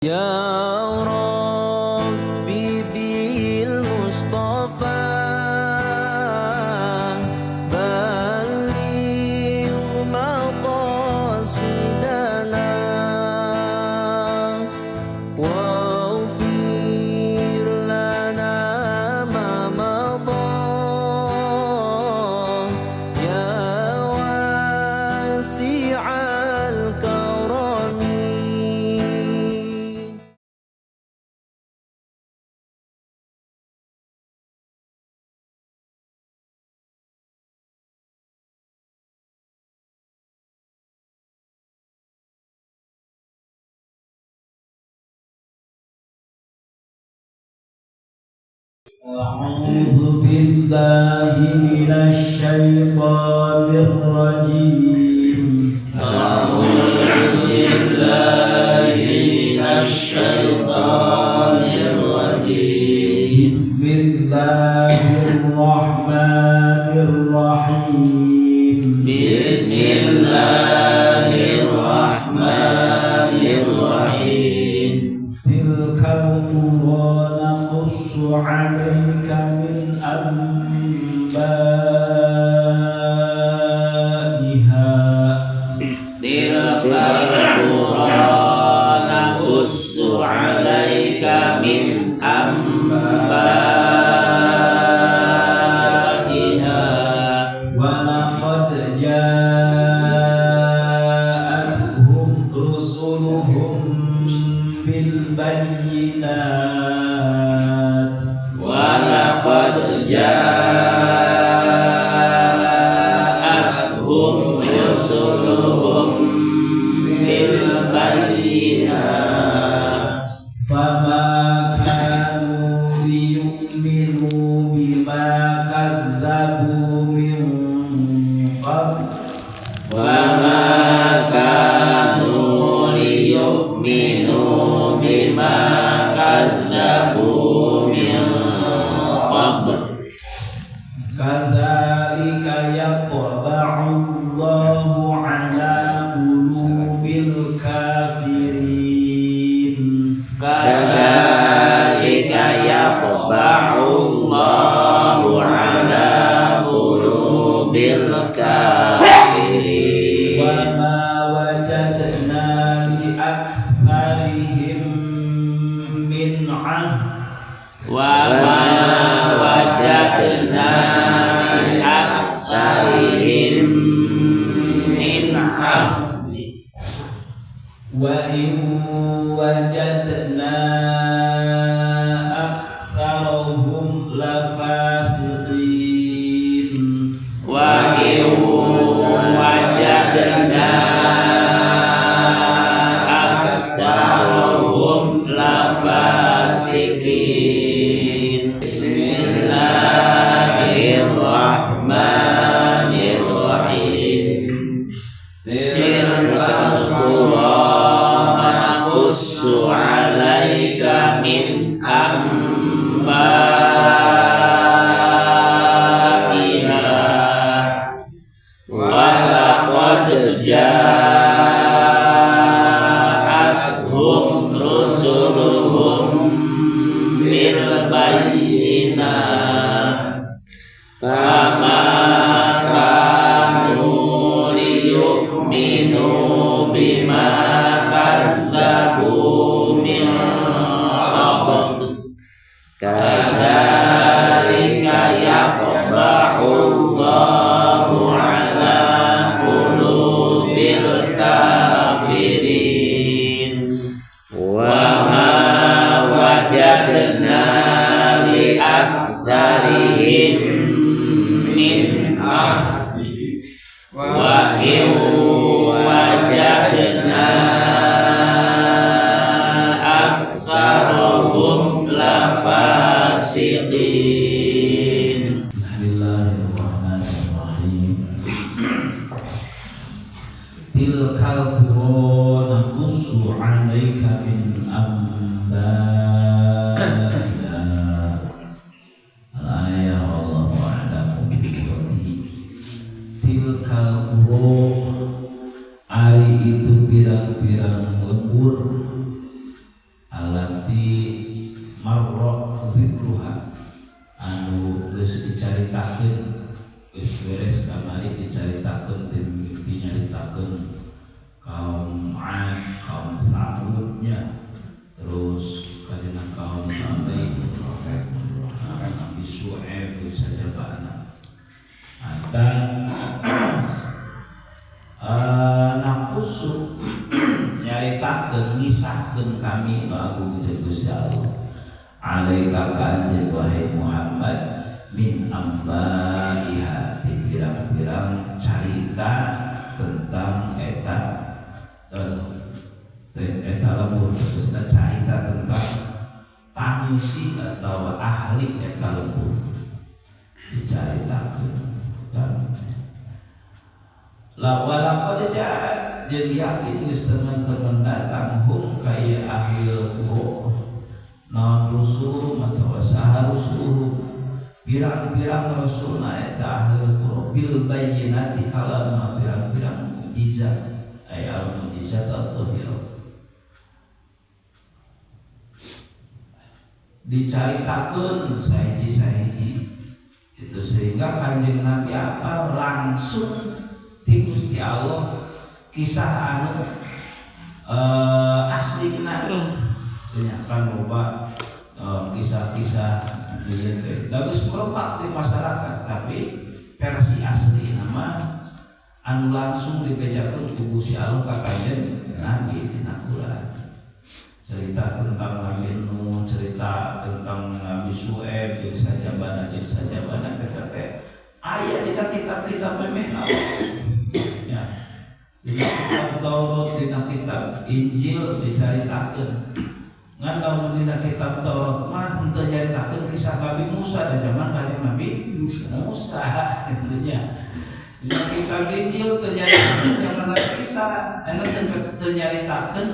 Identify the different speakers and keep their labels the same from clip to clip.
Speaker 1: Ya Rabbi bil Mustafa balligh maqasidana waghfir lana ma madha ya wasi'al karami.
Speaker 2: أعوذ بالله من الشيطان الرجيم.
Speaker 3: أعوذ بالله من الشيطان الرجيم.
Speaker 2: بسم الله الرحمن الرحيم.
Speaker 3: بسم الله الرحمن الرحيم.
Speaker 2: تلك القرى نقص عليك من أنبائها.
Speaker 3: تلك القرى نقص عليك من أنبائها.
Speaker 2: ولقد جاءتهم رسلهم بالبينات.
Speaker 3: ولقد جاءتهم رسلهم بالبينات.
Speaker 2: فما كانوا ليؤمنوا بما كذبوا من قبل.
Speaker 3: وما كانوا ليؤمنوا بما كذبوا من قبل.
Speaker 2: كذلك يطبع الله على قلوب الكافرين.
Speaker 3: كذلك يطبع الله على قلوب الكافرين.
Speaker 2: وما وجدنا لأكثرهم من عهد.
Speaker 3: وما وجدنا لأكثرهم من عهد.
Speaker 2: وإن وجدنا أكثرهم لفاسقين.
Speaker 3: وإن وجدنا أكثرهم لفاسقين. بسم الله الرحمن الرحيم. تلك القرى نقص عليك من أنبائها. ولقد جاءتهم رسلهم بالبينات. فما كانوا ليؤمنوا بما كذبوا من قبل. كذلك يطبع الله على قلوب الكافرين. وما وجدنا لأكثرهم من عهد. وإن وجدنا أكثرهم لفاسقين.
Speaker 2: بسم الله الرحمن الرحيم. تلك القرى نقص عليك من أنبائها. الآية والله أعلم بمراده. dicaritakeun kaum Ad, kaum Tsamud-nya, terus kadina kaum Nabi Nabi Syuaib bisa jabana. Atan nakusu nyaritakeun ngisahkeun kami nu agung Gusti Allah alaika ka anjeun wahai Muhammad min ambaiha ti pirang-pirang carita tentang eta eta lembur, carita tentang pangisi atau ahli eta lembur dicaritakeun kami. La walaqad ja'at jadi yakin geus teman-teman datang hum kaya ahli qura naon rusuluhum atawa saha rusuluhum pirang-pirang rasulna eta ahli qura bil bayyinati kalama pirang-pirang mukjizat ay al mukjizat al-zahirah dicaritakeun sahiji-sahiji itu sehingga Kanjeng Nabi apa langsung ti Gusti Allah kisah anu aslina kan loba kisah-kisah gitu bagus merupak di masyarakat tapi versi asli nama anu langsung dibejakeun ku Gusti Allah ka Kanjeng Nabi dina Quran. Cerita tentang Nabi Nuh, cerita tentang Nabi Syuaib jeung sajabana eta teh aya dina kitab-kitab memeh ya. Dina kitab Taurat, dina kitab Injil dicaritakeun. Ngan lamun dina kitab Taurat mah henteu nyaritakeun kisah Nabi Musa da zaman kanjeng Nabi Musa kitu nya. Dina kitab Injil teu nyaritakeun zaman Nabi Isa, anu teu nyaritakeun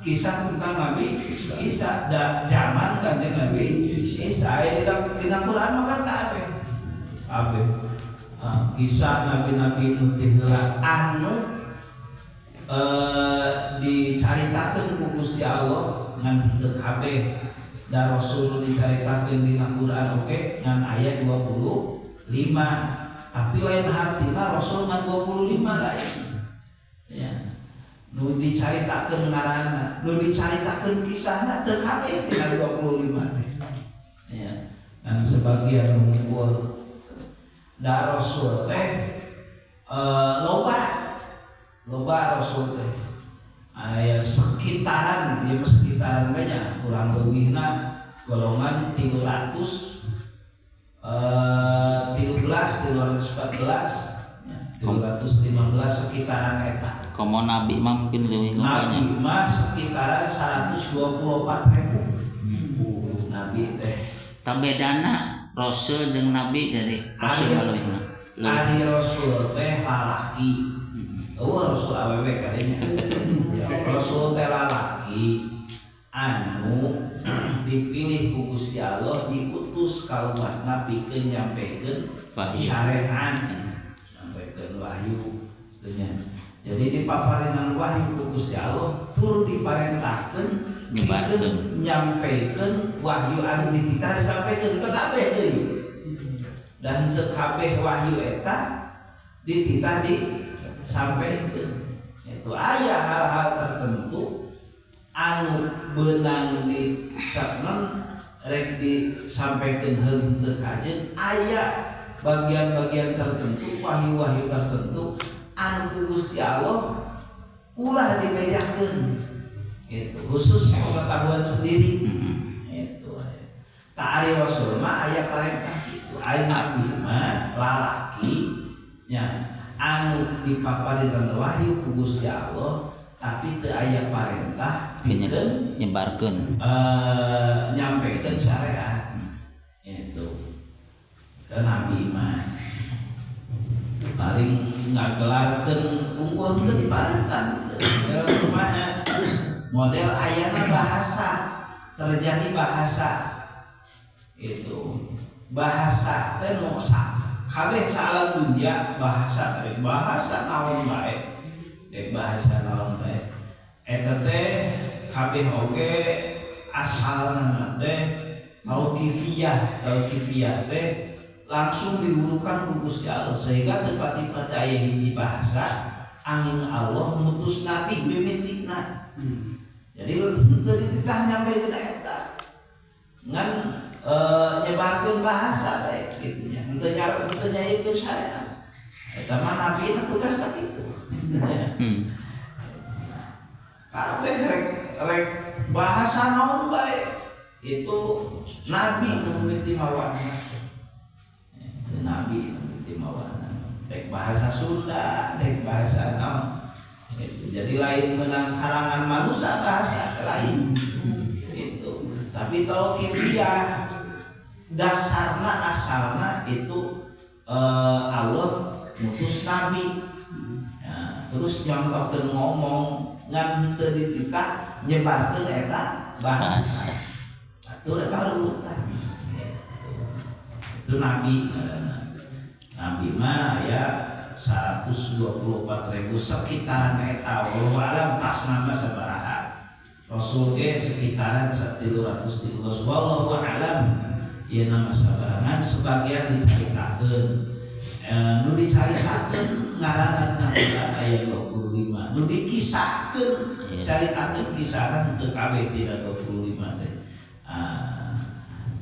Speaker 2: kisah tentang Nabi Isa da zaman kanjeng Nabi Isa. Aya dina Quran mah kan kabeh. Kabeh. Kisah nabi-nabi nu teh heula anu dicaritakeun ku Gusti Allah ngan teu kabeh da Rasul dicaritakeun dina Quran oge ngan aya 25 tapi lain hartina Rasul ngan 25 lain ya nu dicaritakeun ngaranna nu dicaritakeun kisahna teu kabeh dina 25 teh ya ngan sebagian ngumpul da Rasul teh loba Rasul teh aya sekitaran ieu mah sekitaran banyak kurang leuwihna golongan 313 314 ya, 315 sekitaran eta.
Speaker 3: Komo nabi mah mungkin leuwih
Speaker 2: Nabi mah sekitaran 124.000 nabi teh.
Speaker 3: Tabedana Rasul jeung nabi jadi Rasul mah leuwihna.
Speaker 2: Ari Rasul teh lalaki. Eueuh Rasul awewe kadenya. Rasul teh lalaki anu dipilih ku Gusti Allah diutus ka umatna pikeun nyampekeun syariat, nyampekeun wahyu nya. Jadi dipaparinan wahyu ku Gusti Allah tur diparentahkeun pikeun nyampekeun wahyu anu dititah disampaikan teu kabeh deui. Dan teu kabeh wahyu eta dititah disampaikan. Itu aya hal-hal tertentu anu beunang disaknen rek disampaikan henteu kajen aya bagian-bagian tertentu wahyu-wahyu tertentu anu ku Gusti Allah ulah dibejakeun itu khusus pengetahuan sendiri itu tak ari Rasul mah aya parentah kitu ari nabi mah lalaki nya anu dipaparin wahyu ku Gusti Allah tapi teu aya parentah pikeun
Speaker 3: nyebarkeun
Speaker 2: nyampekeun syariat itu ke nabi mah paling ngagelarkeun unggul teu diparentah kumaha model ayana bahasa terjadi bahasa itu bahasa teh nu kabeh saalam dunia bahasa teh bahasa naon bae dek bahasa naon bae eta teh kabeh oge asalna teh tauqifiyah tauqifiyah teh langsung digurukan ku Gusti Allah sehingga teu pati-pati aya hiji bahasa Angin Allah mutus nabi mimitikna. Jadi teu dititah nyampe ke eta. Ngan nyebarkeun bahasa bae kitu nya. Henteu nyarep henteu nyaiekeun syariat. Eta mah nabi na tugasna kitu. Kabeh rek bahasa naon bae itu nabi nu mimiti mawana. Itu nabi nu mimiti mawana. Rek bahasa Sunda, rek bahasa naon. Itu. Jadi lain menang karangan manusia bahasa lain. Itu. Tapi tauqifiyah dasarna asalna itu Allah mutus nabi. Nah, terus nyontohkeun ngomong ngan teu dititah nyebarkeun eta bahasa. Atuh eta urutan. Itu nabi ngaranna. Nabi mah ya 124.000 sekitaran eta, wallahu alam pas nama sabaraha. Rasul ge sekitaran 313, wallahu alam ieu nama sabarangan sebagian dicaritakeun. Nu dicaritakeun ngaranna tina aya 25. Nu dikisahkeun caritakeun kisahna teu kabeh tina 25 teh.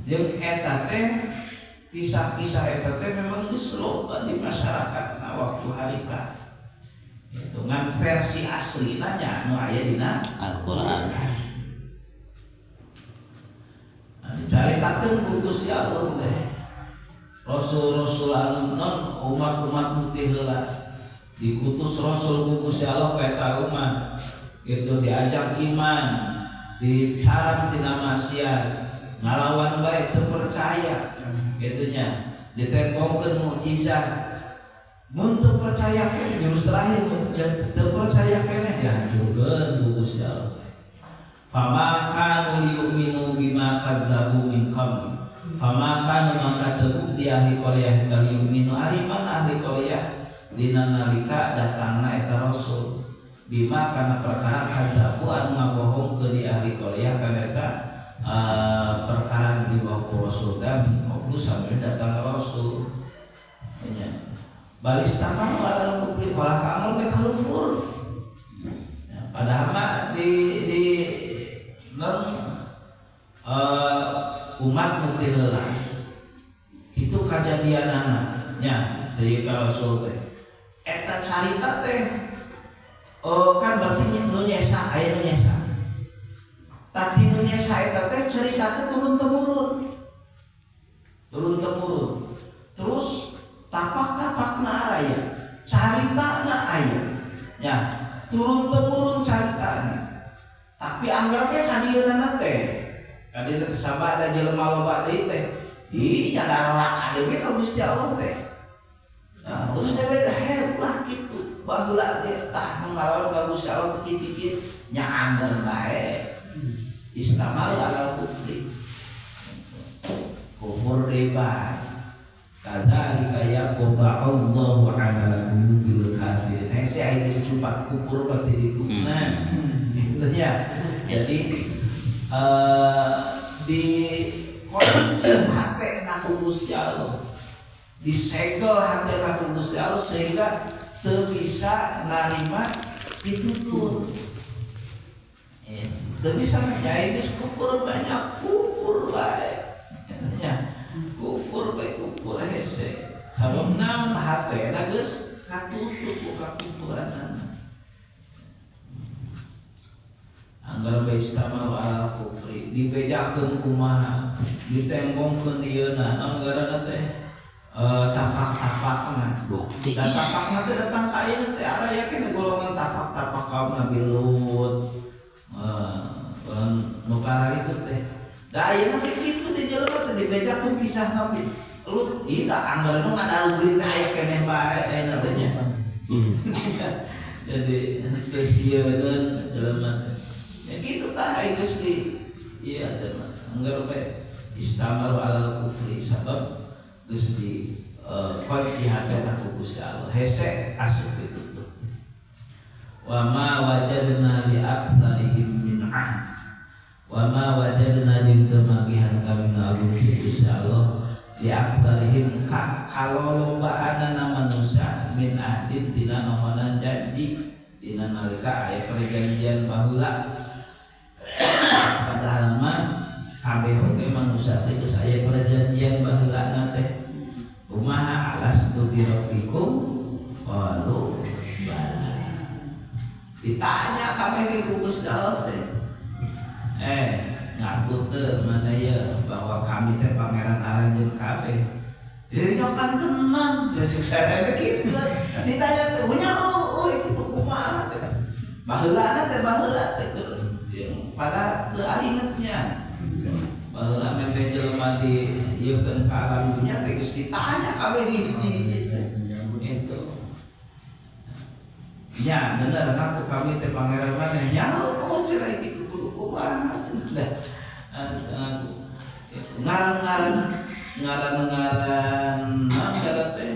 Speaker 2: Jeung eta teh kisah-kisah eta teh memang geus loba di masyarakat na waktu harita. Itu ngan versi aslina nya nu aya dina
Speaker 3: Al-Qur'an.
Speaker 2: Nah, dicaritakeun ku Gusti Allah teh. Rasul-rasul anu non umat-umat mutih heula dikutus rasul ku Gusti Allah ka eta umat. Itu diajak iman, dicaram tina maksiat, ngalawan bae teu percaya. Gitu nya, ditembongkeun mukjizat. Mun teu percaya keneh jurus terakhir, mun teu percaya keneh dihancurkeun ku Gusti Allah. Fama kanu liyu'minu bima kadzabu min qabl. Fama kanu maka terbukti ahli qaryah eta liyu'minu ari mana ahli qaryah dina nalika datangna eta rasul. Bima kana perkara kadzabu anu ngabohongkeun di ahli qaryah kana eta perkara nu dibawa ku rasul teh min qablu sampai datang rasul. Nya. Balis tamang wala kufri wala ka'amal be kalufur. Ya, padahal mah di non umat mukti heula. Kitu kajadianana nya dari ka rasul teh. Eta carita teh kan berarti nu nyesa aya nu nyesa. Tati nu nyesa eta teh cerita teh turun temurun. Turun temurun. Terus tapak-tapakna araya, caritana aya. Ya, turun temurun caritana. Tapi anggapnya kadieunana teh. Kadieuna teh sabada ada jelema loba deui teh. Ih, nya darah deui ka Gusti Allah teh. Nah, terus teh beda hebat kitu. Baheula ge tah nu ngalawan ka Gusti Allah teh kieu-kieu nya angger bae. Istamaru alal kufri. Kufur debat. Kadzalika yaqba'u ala qulubil kafirin. Hese aya geus cumpat kufur berarti dituna. Gitu nya. Jadi di kunci hate na ku Gusti Allah. Disegel hate na ku Gusti Allah sehingga teu bisa narima pitutur. Teu bisa nyai geus kufur banyak kufur bae. Nya. Kufur bae kufur hese. Sabab naon hatena geus katutup ku kakufuranana. Anggar bae istamaru ala kufri dibejakeun kumaha, ditembongkeun dieuna naon ngaranna teh tapak-tapakna.
Speaker 3: Bukti.
Speaker 2: Dan tapakna teh datang ka ayeuna teh araya keneh golongan tapak-tapak kaum Nabi Lut. Nu itu teh. Da ayeuna teh kitu di jelema teh dibejakeun kisah Nabi Lut. Ieu da anggar nu ngadarugeun teh aya keneh bae ayeuna teh nya. Jadi teu sieun jelema teh. Ya kitu tah aya geus di ieu teh mah. Anggar bae istamaru alal kufri sabab geus di kunci hatena ku Gusti Allah. Hese asup itu. Wa ma wajadna li aktsarihim min ahd. Wa ma wajadna jeung teu manggihan kami ngagung Gusti Allah Di aktsarihim ka kalolobaanana manusia min ahdin tina nohonan janji dina nalika aya perjanjian baheula padahal mah kabeh oge manusia teh geus aya perjanjian baheulana teh kumaha alastu bi rabbikum qalu bala ditanya kabeh ku Gusti Allah teh ngaku teu mana ye bahwa kami teh pangeran aranjeun kabeh nya kan tenang ya cek saya teh kitu ditanya teh nya oh itu kumaha teh baheulana teh baheula teh pada teu ingetnya baheula meh jelema di ieukeun ka alam dunya teh geus ditanya kabeh di hiji-hiji itu nya bener ngaku kami teh pangeran maneh nya oh cenah kitu kudu kumaha cenah ngaran-ngaran ngaran teh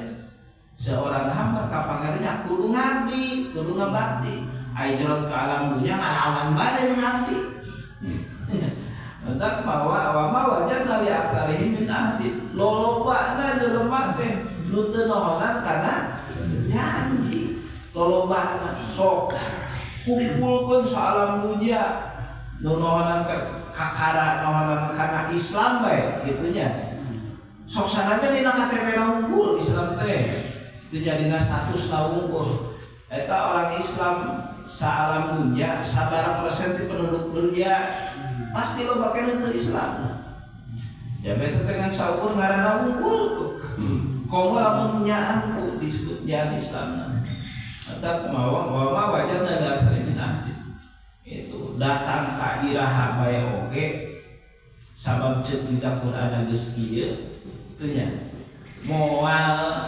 Speaker 2: seorang hamba ka pangerannya kudu ngabdi kudu ngabakti ai jelema ka alam dunya ngalawan bae ngabdi entak bahwa awama wajadna li aksarihim min ahdi lolobana jelema teh nu teu nohonan kana janji lolobana sok kumpulkeun saalam dunya nu nohonan kakara nohonan kana Islam bae kitu nya sok sanajan dina KTP na unggul Islam teh itu jadina status na unggul eta orang Islam saalam dunya sabaraha persen ti penduduk dunia pasti loba keneh teu Islam ya beta dengan saukur ngaranna unggul komo lamun nyaan ku disebut nyaan Islam eta kumaha wa wajadna li aksarihim min ahdi itu datang ka iraha bae oge sabab ceuk dina Quran geus kieu teu nya moal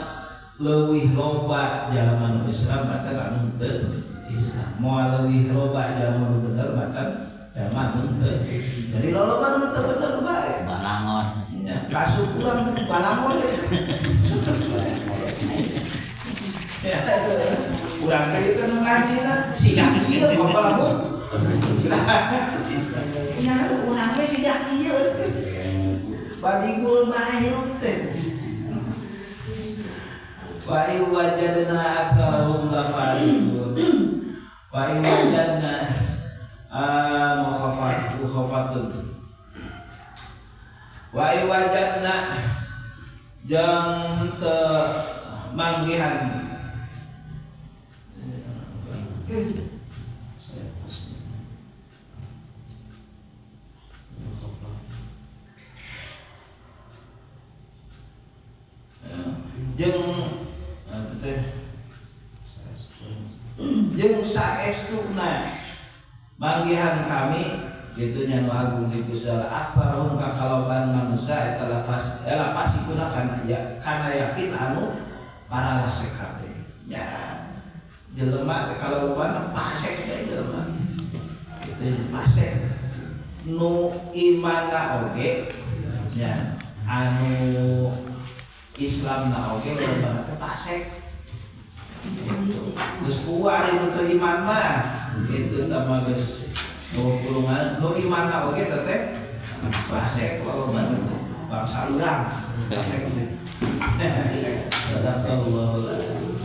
Speaker 2: leuwih loba jalma nu Islam batan anu teu Islam moal leuwih loba jalma nu bener batan jalma nu teu jadi loloba nu teu bener bae
Speaker 3: balangor
Speaker 2: nya kasukuran balangor ya urang teh kitu nu ngajina siga kieu bapak nya urang teh siga kieu badigul bae teh wa in wajadna aktsarahum lafasiqun wa in wajadna mukhafatun wa in wajadna jeung teu manggihan jeung jeung saestuna manggihan kami kitu nya nu agung di Gusti Allah aktsarahum ka kaloban manusia eta lafaz pasikuna kana ya kana yakin anu paralasek kabeh nya jelema teh kaloban pasek teh jelema kitu pasek nu imanna oge nya anu Islam na oge lolobana teh pasek geus kuat nu teu iman mah kitu tah mah geus kulungan nu iman na oge teh pasek lolobana teh bangsa urang pasek teh. Sadaqallahu.